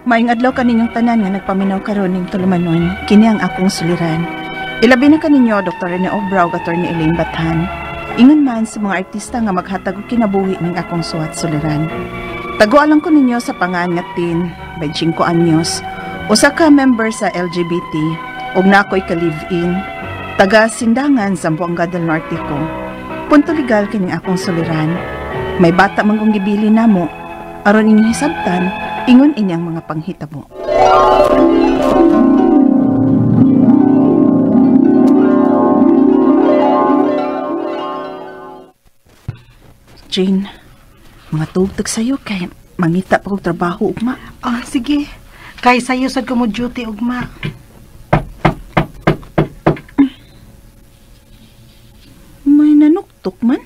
Maayong adlaw kaninyong tanan nga nagpaminaw karon ning tulumanon, kini ang akong suliran. Ilabi na kaninyo Dr. Rene Obra ug Attorney Elaine Bathan. Ingon man sa mga artista nga maghatag og kinabuhi ning akong suwat suliran. Tagualan ko ninyo sa pangan nga Tin, 25 anyos, usa ka member sa LGBT ug nakoy ka live-in, taga Sindangan, Zamboanga del Norte ko. Punto legal kining akong suliran. May bata man kong gibili namo, aron inyong hisabtan, ingon inyang mga panghitabo. Jane, mga tugtog sa'yo kay mangita pa kong trabaho ugma. Ah, sige. Kay sayo sad ko mo duty ugma. May nanuktok man.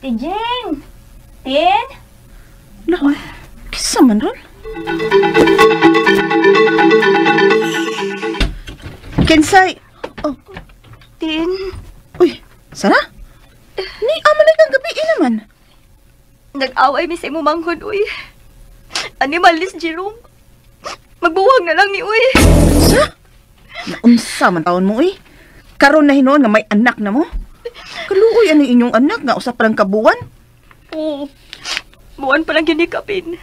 Tijing! Tin? La, kisa man ron? Kinsay! Oh. Tin? Uy, Sara? Ni amo na kang gabi naman. Nag-away mi sa imo manghod, uy. Animal ni si Jerome. Magbuwag na lang ni, uy. Sa? Naunsa man taon mo, uy. Karon na hinuon nga may anak na mo. Kaluoy ani inyong anak nga usa pa lang kabuwan. Oo. Buwan pa lang ginikapin.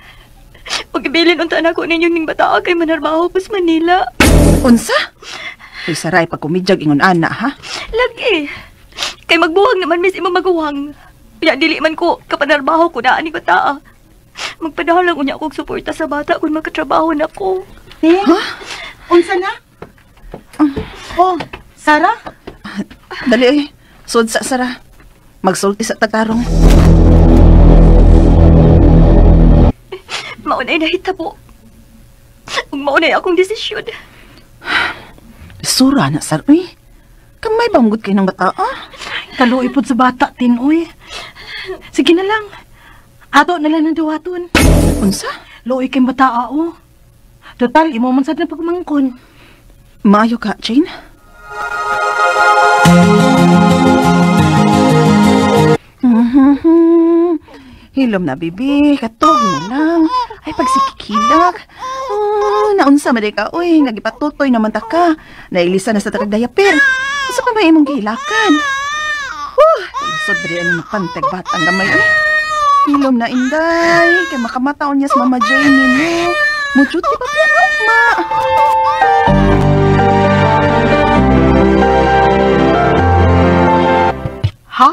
Pag-ibilin unta na ko ninyo ning bataa kay manarbaho pas Manila. Unsa? Uy, Saray, pag kumidyag ingon ana, ha? Lagi. Kay magbuwag naman mis imo maguwang. Unya dili man ko kapanarbaho ko na ani bataa. Magpadalang unya kog suporta sa bata kung makatrabaho na ko. Eh? Ha? Unsa na? Oh, Sara? Dali eh. Sud sa Sara. Magsulti sa tatarong. Maunay nahitabo. Ug maunay akong desisyon. Sura na, Sar. Uy, kamay banggot kay ng bata, ah? Kaluoy pod sa bata, Tin, uy. Sige na lang. Ato na lang ng duwaton. Unsa? Luoy kay bata, oh. Total, imo man sad na pagmangkon. Maayo ka, Jane? Hilom na, bibi. Katog na lang. Ay, pagsikikilak. Oh, naunsa man ka. Uy, nagipatutoy naman ta ka. Nailisa na sa tarag diaper. Unsa pa may imong gihilakan? Huh, lisod ba di ang mapantag batang gamay. Uy. Hilom na, inday. Kay makamataon niya sa Mama Jane mo. Mujuti pa piyan, ma. Ha?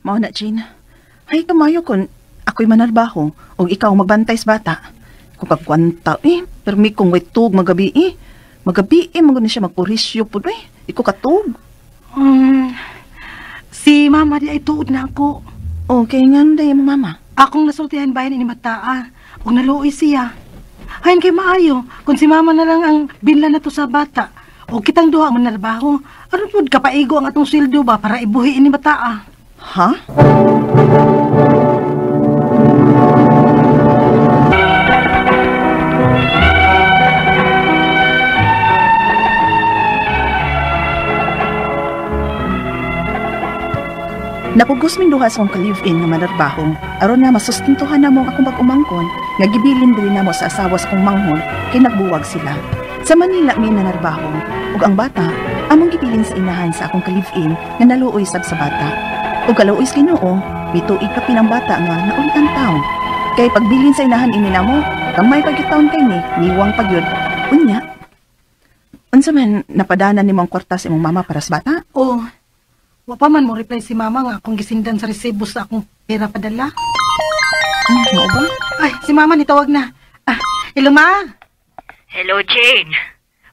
Mao na, Jane. Ay, kamayo kon ako'y manarbaho o ikaw magbantay sa bata. Kung kagkwanta, eh. Pero may kong way tug magabi, eh. Magabi, eh. Magod na siya magpurisyo po, eh. Ikaw katug. Si mama di ay tuod na ako. Okay nga, day mo, mama. Akong nasultihan bayan ini mataa. Ug naluoy siya. Hain kay maayo, kung si mama na lang ang binla na to sa bata. O kitang duha manarbaho. Aron pud kapaigo ang atong sweldo ba para ibuhi ini bataa. Ha? Napugos min duha sa akong ka-live-in nga manarbaho. Aron nga masustentuhan namo ang akong pag-umangkon, nga gibilin diri namo sa asawa sa akong manghon kay nagbuwag sila. Sa Manila mi nanarbaho, ug ang bata among gibilin sa inahan sa akong ka-live-in nga naluoy sab sa bata. Ug kaluoy sa Ginoo, mituig ka pinang bata nga naulian taon. Kay pagbilin sa inahan ini namo, gamay pag taon kay ni, niwang pagyud. Unya. Unsa man napadanan nimo ang kwarta sa imong mama para sa bata? Oo. Wa pa man mo reply si mama nga akong gisindan sa resibo sa akong pera padala. Mao ba? Ay, si mama nitawag na. Ah, hello ma. Hello Jane.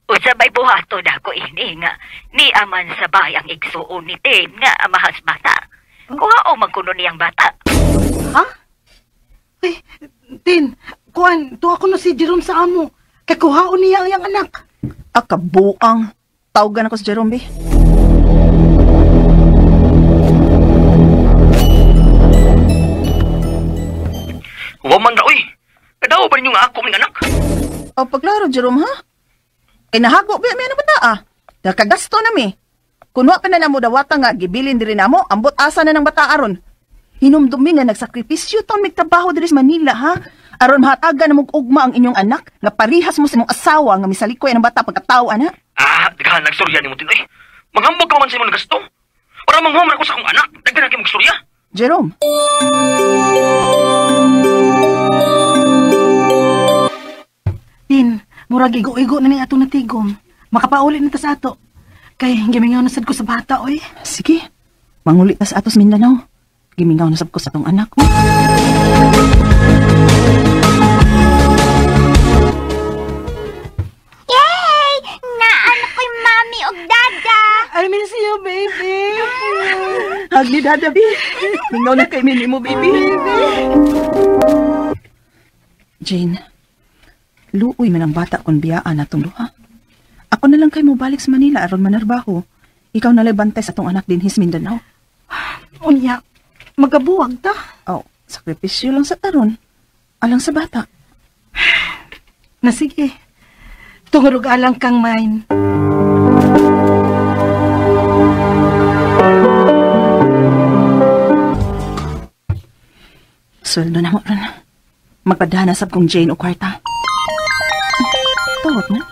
Unsa may buhaton ako ini nga ni aman sa bayang igsuon ni Tim nga amahas bata. Kuha o magkuno niyang bata. Ha? Ay, Tin, kuan, tuwa ko na si Jerome sa amo. Kay kuhaon niya ang iyang anak. Ah, kabuang. Tawagan ako si Jerome, be. Wa man ra, uy. Kadaw ba ninyo nga ako ning anak? O, pagklaro, Jerome, ha? Kay nahago, be, may ano ba ta, ah? Nakagasto na, mi. Kunwa pa na namo dawata nga, gibilin diri namo, ambot asa na ng bata aron. Hinumdumi nga nagsakripisyo taon migtrabaho diri sa Manila, ha? Aron mahatagan na mong ugma ang inyong anak, nga parihas mo sa imong asawa nga misalikoy ang bata pagkatao, ana. Ah, daghan nagstorya nimo, Tin oy. Manghambog ka man sa imong gasto. Para manghumra ko sa akong anak, daghan kay magstorya. Jerome. Tin, murag igo-igo na ning atong natigom. Makapauli na ta sa ato. Kay gimingaw na sad ko sa bata, oy. Sige, manguli ta sa ato sa Mindanao. Gimingaw na sab ko sa atong anak ko. Yay! Naano ko'y mami og dada. I miss you, baby. Hug ni Dada, bi. Mingaw na kay mo, baby. Jane, luoy man ang bata kung biyaan atong duha. Ako na lang kay mo balik sa Manila aron manarbaho. Ikaw na lang bantay sa atong anak dinhi sa Mindanao. Unya, magabuwag ta. Oh, sakripisyo lang sa taron. Alang sa bata. Na sige. Tungod og alang kang mine. Sweldo na mo ron. Magpadana sab kong Jane o kwarta. Tawag na.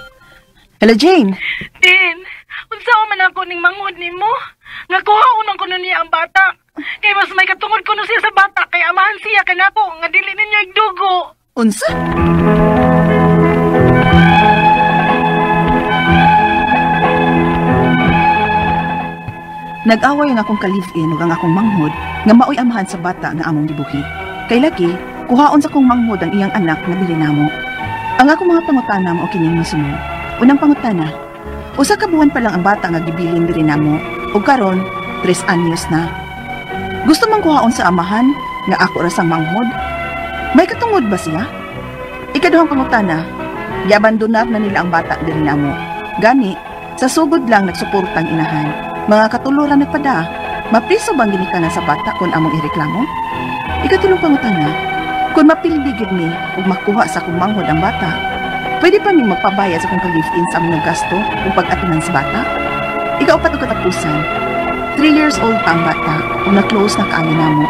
Hello, Jane. Tin, unsa man ako ning manghod nimo? Nga kuhaon man kuno niya ang bata. Kay mas may katungod kuno siya sa bata kay amahan siya kanako nga dili ninyo igdugo. Unsa? Nag-away ang akong ka-live-in ug ang akong manghod nga maoy amahan sa bata nga among gibuhi. Kay lagi, kuhaon sa akong manghod ang iyang anak nga dili namo. Ang akong mga pangutana mao kining mosunod. Unang pangutana, usa ka buwan pa lang ang bata nga gibilin diri namo ug karon 3 anyos na. Gusto man kuhaon sa amahan nga ako ra sang manghod? May katungod ba siya? Ikaduhang pangutana, giabandonar na nila ang bata diri namo. Gani, sa sugod lang nagsuportang inahan. Mga katuluran nagpada, mapriso bang ginikanan sa bata kung among ireklamo? Ikatulong pangutana, kung mapildi gid mi ug makuha sa akong manghod ang bata, pwede pa ming magpabayad sa akong ka-live-in sa among gasto ug pag-atiman sa bata? Ikaupat og katapusan, 3 years old pa ang bata ug na-close na kaayo namo.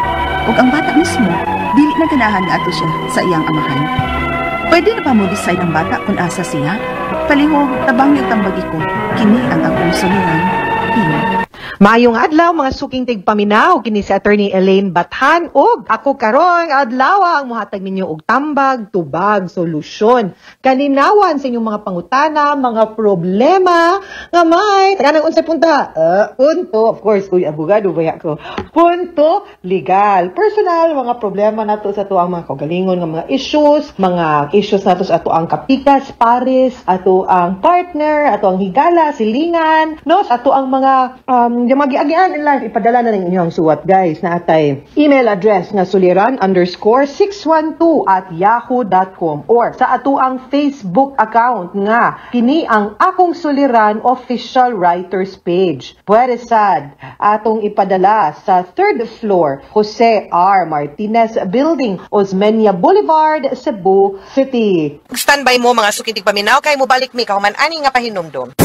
Ug ang bata mismo, dili na ganahan nga ato siya sa iyang amahan. Pwede na ba mo decide ang bata kung asa siya? Palihog, tabang yung tambagi ko, kini ang akong suliran. Maayong adlaw mga suking tigpaminaw, kini si Attorney Elaine Bathan ug ako karong adlaw ang mohatag ninyo og tambag, tubag, solusyon kalinawan sa inyong mga pangutana, mga problema nga may kanang unsay punta? Punto, of course, uy abogado baya ko. Punto legal, personal mga problema nato sa atuang mga kaugalingon nga mga issues nato sa atuang kapikas, pares, ato ang partner, ato ang higala, silingan, no, sa ato ang mga yung magiagian in life, ipadala na rin inyong suwat, guys, na atay email address nga suliran_612@yahoo.com or sa atuang Facebook account nga kini ang Akong Suliran Official Writers Page. Pwede sad atong ipadala sa 3rd floor, Jose R. Martinez Building, Osmeña Boulevard, Cebu City. Standby mo mga sukintig paminaw kay mobalik mi kahuman ani nga pahinumdom.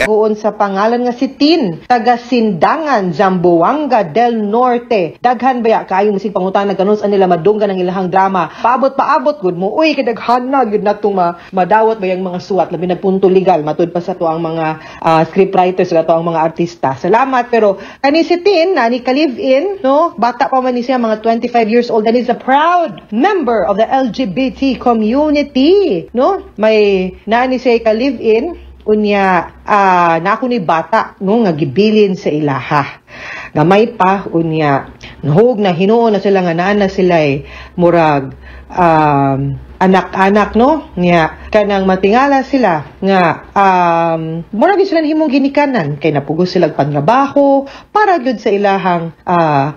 Buon sa pangalan nga si Tin, taga Sindangan, Zamboanga del Norte. Daghan baya kayo musig pangutana ganon sa nila madunggan ang ilahang drama. Paabot gud mo. Uy, kay daghan na gyud natong madawat bayang mga suwat labi nagpunto legal matud pa sa to ang mga scriptwriters sa to ang mga artista. Salamat pero kani si Tin nani ka live in, no? Bata pa man ni siya, mga 25 years old, and is a proud member of the LGBT community, no? May nani siya ka live in. Unya, na ako ni bata, no, nga gibilin sa ilaha. Gamay pa, unya, nahug na hinuon na sila, nga naan na sila murag, anak-anak, no? Nga, kanang matingala sila, nga, murag yun sila himong ginikanan, kay napugos sila pantrabaho, para gyud sa ilahang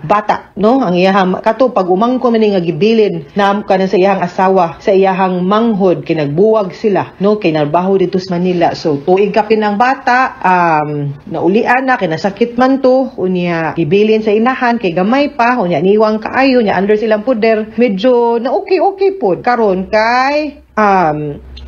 bata, no? Ang iyahang, kato, pag umangko man nga gibilin, na kanan sa iyahang asawa, sa iyahang manghod, kay nagbuwag sila, no? Kay narbaho dito sa Manila. So, tuig kapin ang bata, naulian na, kay nasakit man to, unya, gibilin sa inahan, kay gamay pa, unya, niwang kaayo, unya, under silang puder, medyo na okay, okay pod. Karon kay,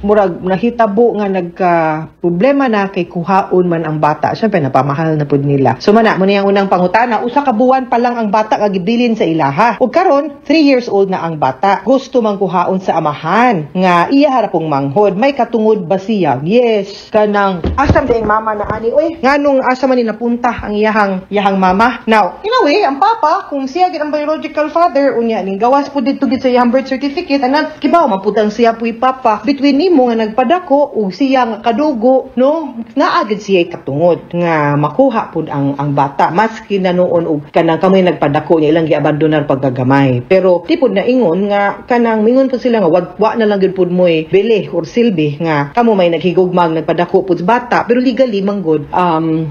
Murag nahitabo nga nagka problema na kay kuhaon man ang bata. Syempre napamahal na pud nila. So mana mo ang unang pangutana, usa ka buwan pa lang ang bata nga gibilin sa ilaha. Ug karon 3 years old na ang bata. Gusto man kuhaon sa amahan nga iya harapong manghod. May katungod ba siya? Yes. Kanang asa man mama na ani oy? Nganong asa man ni napunta ang iyahang mama? Now, in a way, ang papa kung siya gid ang biological father, unya ning gawas pud didto gid sa iyang birth certificate, anak kibaw man pud ang siya puy papa. Between nimo nga nagpadako ug siya nga kadugo, no, naa gid siya katungod nga makuha pud ang bata maski na noon og kanang kamoy nagpadako niya ilang giabandonar pagkagamay. Pero di pud naingon nga kanang mingon pud sila nga wa na lang gyud pud moy bili or silbi nga kamo may naghigugmag nagpadako pud sa bata, pero legally manggod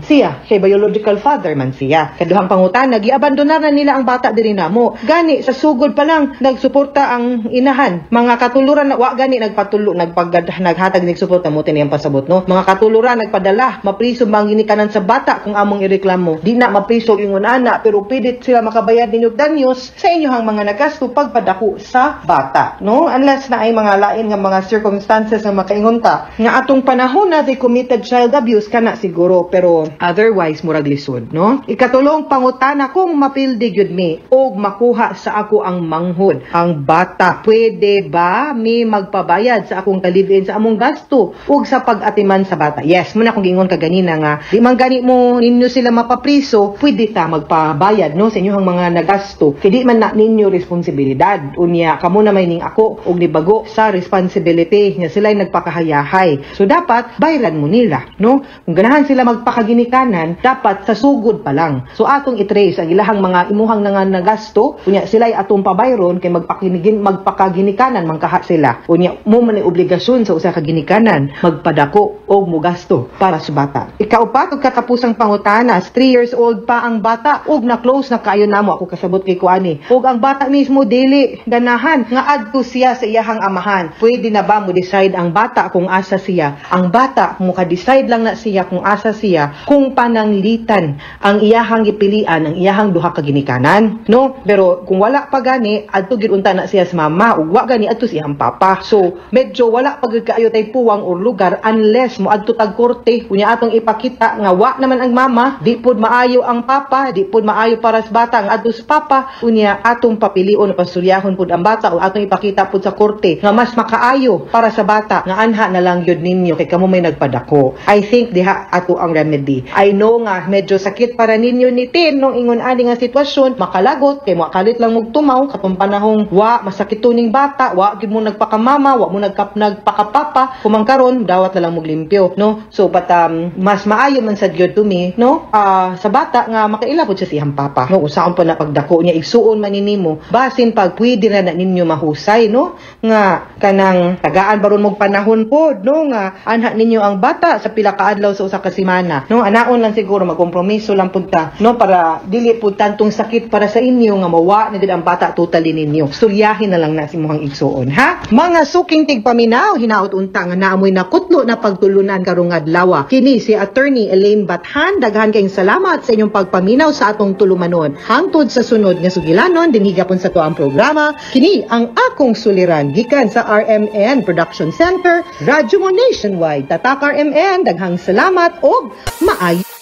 siya kay biological father man siya. Kaduhang pangutana, giabandonar na nila ang bata diri namo. Gani sa sugod pa lang nagsuporta ang inahan. Mga katuluran na wa gani nagpatulo nagpagad naghatag nig suporta mo tiniyang pasabot, no. Mga katuluran nagpadala, mapriso man ginikanan sa bata kung among ireklamo. Di na mapriso ingon ana, pero pwede sila makabayad ninyo danyos sa inyohang mga nagasto pagpadako sa bata, no? Unless na ay mga lain nga mga circumstances nga makaingon ta nga atong panahon na they committed child abuse kana siguro, pero otherwise murag lisod, no? Ikatulong pangutana, kung mapildi gyud mi og makuha sa ako ang manghod ang bata, pwede ba mi magpabayad sa akong ka-live-in sa among gasto ug sa pag-atiman sa bata? Yes, muna kung giingon ka ganina nga di man gani mo ninyo sila mapapriso, pwede ta magpabayad, no, sa inyong mga nagasto kay di man na ninyo responsibilidad. Unya kamo na may ning ako og nibago sa responsibility nga sila ay nagpakahayahay, so dapat bayran mo nila, no? Kung ganahan sila magpakaginikanan, dapat sa sugod pa lang. So atong i-trace ang ilahang mga imuhang nga nagasto, unya sila ay atong pabayron kay magpakinigin magpakaginikanan man kaha sila. Unya mo man ay obligasyon sa usa ka ginikanan magpadako og mugasto para sa bata. Ikaupat ug katapusang pangutana, 3 years old pa ang bata ug na close na kaayo namo, ako kasabot kay kuani. Ug ang bata mismo dili ganahan nga adto siya sa iyahang amahan. Pwede na ba mo decide ang bata kung asa siya? Ang bata mo ka-decide lang na siya kung asa siya kung pananglitan ang iyahang gipilian ang iyahang duha ka ginikanan, no? Pero kung wala pa gani, adto gid unta na siya sa mama, ug wa gani adto sa iyang papa. So medyo wala pa gid kaayo tay puwang or lugar unless mo adto tag korte, unya atong ipakita nga wa naman ang mama, di pud maayo ang papa, di pud maayo para sa bata ang adto sa papa, unya atong papilion o pasuryahon pud ang bata o atong ipakita pud sa korte nga mas makaayo para sa bata nga anha na lang gyud ninyo kay kamo may nagpadako. I think diha ato ang remedy. I know nga medyo sakit para ninyo ni Tin nung ingon ani nga sitwasyon, makalagot kay makalit lang mog tumaw katong panahong wa masakit ning bata, wa gyud mo nagpakamama, wa mo nagpakapapa, kumang karon dawat na lang mog limpyo, no? So but mas maayo man sad gyud to me, no, sa bata nga makaila pud siya sa iyang papa, no? Usaon pa na pagdako niya, igsuon man ni nimo, basin pag pwede na na ninyo mahusay, no, nga kanang tagaan baron mog panahon pod, no, nga anha ninyo ang bata sa pila ka adlaw sa usa ka semana, no? Anaon lang siguro, magkompromiso lang pud ta, no, para dili pud tantong sakit para sa inyo nga mawa na gid ang bata totally ninyo. Storyahin na lang na si imong igsuon, ha? Mga suking tigpaminaw, hinaot unta nga naamoy nakutlo na pagtulunan karong adlaw. Kini si Attorney Elaine Bathan. Daghan kayong salamat sa inyong pagpaminaw sa atong tulumanon. Hangtod sa sunod nga sugilanon dinhi gapon sa tuang programa, kini ang Akong Suliran gikan sa RMN Production Center, Radyo Mo Nationwide. Tatak RMN, daghang salamat og maayo.